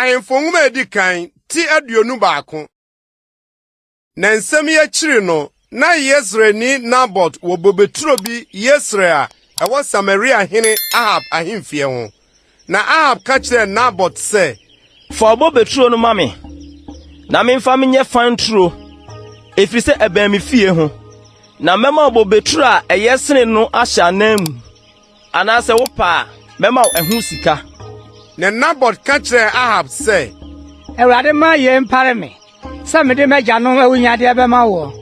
Ahemfo Nhoma a Edi Kan, ti 21. Na nsɛm yi akyiri no, na Yesreelni Nabot wɔ bobeturo bi Yesreel a ɛwɔ Samaria hene Ahab ahemfie ho. Na Ahab ka kyerɛɛ Nabot sɛ, Fa wo bobeturo no ma me, na memfa menyɛ fan turo, ɛfiri sɛ ɛbɛn me fie ho, na mɛma wo bobeturo a ɛyɛ sene no ahyɛ ananmu. Anaasɛ wopɛ a, mɛma wo ɛho sika. Na Nabot ka kyerɛɛ Ahab sɛ, Awurade mma yei mpare me, sɛ mede m'agyanom awunnyadeɛ bɛma woɔ.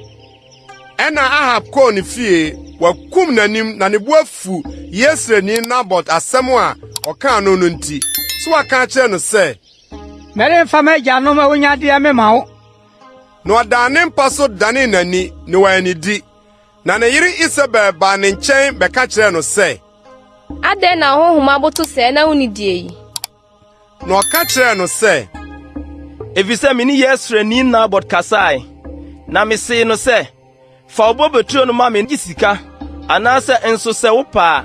Ɛnna Ahab kɔɔ ne fie, wakum n'anim na ne bo afu Yesreelni Nabot asɛm a ɔkaa no no nti, sɛ waka akyerɛ no sɛ, Meremfa m'agyanom awunnyadeɛ memma wo. Na ɔdaa ne mpa so danee n'ani, na wannidi. Na ne yere Isebel baa ne nkyɛn bɛka kyerɛɛ no sɛ, Adɛn na wo honhom aboto sɛɛ na wunnidie yi? Na ɔka kyerɛɛ no sɛ, Efisɛ me ne Yesreelni Nabot kasae, na misee no sɛ, 'Fa wo bobeturo no ma me gye sika, anaasɛ nso sɛ wopɛ a,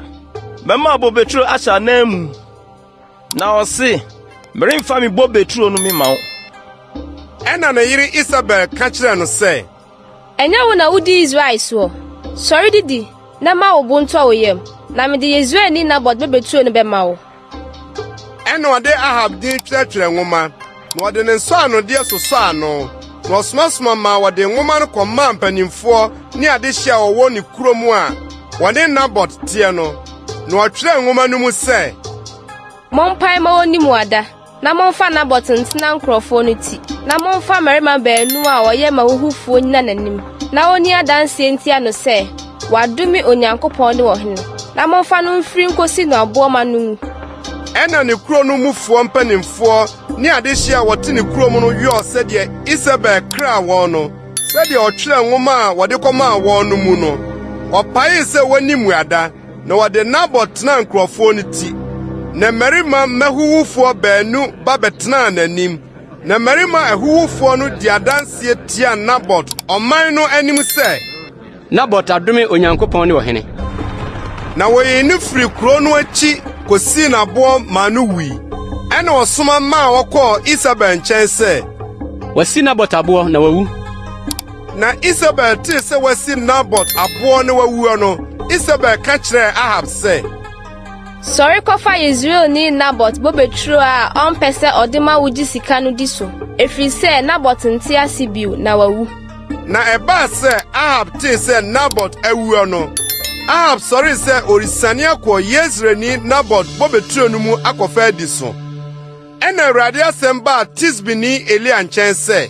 mɛma wo bobeturo ahyɛ ananmu.' Na ɔse, 'Meremfa me bobeturo no memma wo.' Ɛnna ne yere Isebel ka kyerɛɛ no sɛ, Ɛnyɛ wo na wudi Israel soɔ? Sɔre didi na ma wo bo ntɔ wo yam, na mede Yesreelni Nabot bobeturo no bɛma wo. Ɛnna ɔde Ahab din twerɛtwerɛɛ nwoma, na ɔde ne nsɔanodeɛ sosɔɔ ano, na ɔsomasoma maa wɔde nwoma no kɔmaa mpanimfoɔ ne adehye a wɔwɔ ne kurom a wɔne Nabot teɛ no. Na ɔtwerɛɛ nwoma no mu sɛ, Mompae ma wonni mmuada, na momfa Nabot ntena nkurɔfoɔ no ti, na momfa mmarima baanum a wɔyɛ m'ahuhufoɔ nnyina n'anim, na wɔnni adanseɛ ntia no sɛ wadome Onyankopɔn ne ɔhene, na momfa no mfiri nkɔsi no aboɔ ma no nwu. Ɛnna ne kuro no mufoɔ mpanimfoɔ ne adehyeɛ a wɔte ne kurom no yɔɔ sɛdeɛ Isebel kraa wɔn no, sɛdeɛ ɔtwerɛɛ nwoma a wɔde kɔmaa wɔn no mu no. Ɔpaee sɛ wɔnni mmuada, Na wɔde Nabot tenaa nkurɔfoɔ no ti. Na mmarima mmahuhufoɔ baanu ba bɛtenaa n'anim. Na mmarima ahuhufoɔ no dii adanseɛ tiaa Nabot ɔman no anim sɛ, Nabot adome Onyankopɔn ne ɔhene. Na wɔyii no firii kurow no akyi kosii no aboɔ maa no wui. Ɛnna ɔsoma maa wɔkɔɔ Isebel nkyɛn sɛ, Wɔasi Nabot aboɔ na wawu. Na Isebel tee sɛ wɔasi Nabot aboɔ na wawu no, Isebel ka kyerɛɛ Ahab sɛ, Sɔre kɔfa Yesreelni Nabot bobeturo a ɔmpɛ sɛ ɔde ma wo gye sika no di so, ɛfiri sɛ Nabot nte ase bio, na wawu. Na ɛbaa sɛ Ahab tee sɛ Nabot awu no, Ahab sɔree sɛ ɔresiane akɔ Yesreelni Nabot bobeturo no mu akɔfa adi so. Ɛnna Awurade asɛm baa Tisbini Elia nkyɛn sɛ,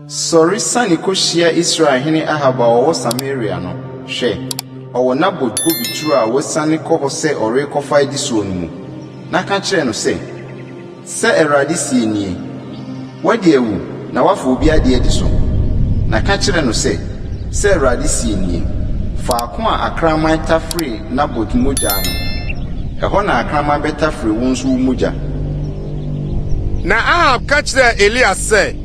Sɔre siane kohyia Israelhene Ahab a ɔwɔ Samaria no. Hwɛ, ɔwɔ Nabot bobe turo a wasiane kɔ hɔ sɛ ɔrekɔfa adi soɔ no mu. Na ka kyerɛ no sɛ, 'Sɛ Awurade seɛ nie, Woadi awu na woafa obi adeɛ adi so. Na ka kyerɛ no sɛ, 'Sɛ Awurade seɛ nie, Faako a akraman taferee Nabot mogya no, ɛhɔ na akraman bɛtafere wo nso wo mogya. Na Ahab ka kyerɛɛ Elia sɛ,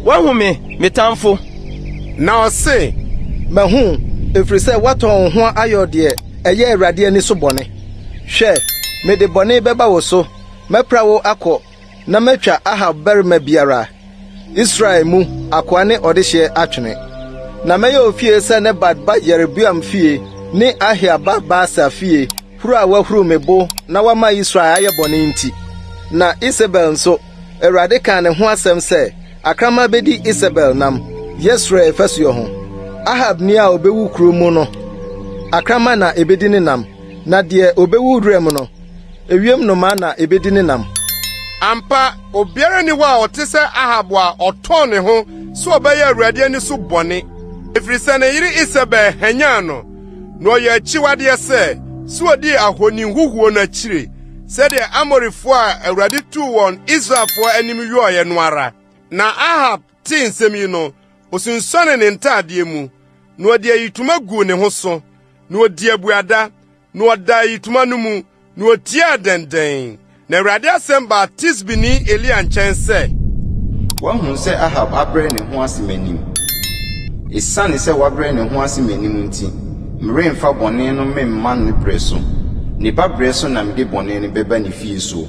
Woahu me, me tamfo. Na ɔse, Mahu wo, ɛfiri sɛ woatɔn wo ho ayɔ deɛ ɛyɛ Awurade ani so bɔne. Hwɛ, mede bɔne bɛba wo so, mɛpra wo akɔ na matwa Ahab barima biara, Israel mu, akoa ne ɔdehyeɛ atwene. Na mɛyɛ wo fie sɛ Nebat ba Yeroboam fie ne Ahia ba Baasa fie, huru a wɔahuru me bo na wɔama Israel ayɛ bɔne nti. Na Isebel nso, Awurade kaa ne ho asɛm sɛ, 'Akraman bedi Isebel nam Yesreel fasuo ho. Ahabni a obewu kurow mu no, akraman na ebedi ne nam, na deɛ obewu wuram no, ewiem nnomaa na ebedi ne nam. Ampa, obiara nni hɔ a ɔte sɛ Ahab a ɔtɔn ne ho sɛ ɔbɛyɛ Awurade ani so bɔne, efiri sɛ ne yere Isebel hwanyan no, na ɔyɛɛ akyiwadeɛ sɛ, sɛ odii ahoni huhuo no akyire, sɛdeɛ Amorifoɔ a Awurade tuu wɔn Israelfoɔ anim yɔeɛ no ara. Na Ahab tee nsɛm yi no, osunsuanee ne ntadeɛ mu, na ɔde ayitoma guu ne ho so, na odii abuada, na ɔdaa ayitoma no mu, na otiaa dɛndɛn. Na Awurade asɛm baa Tisbini Elia nkyɛn sɛ. Woahu sɛ Ahab abrɛ ne ho ase m'anim? Esiane sɛ wabrɛ ne ho ase m'anim nti, meremfa bɔne no memma ne berɛ so. Ne ba berɛ so na mede bɔne no bɛba ne fie soɔ.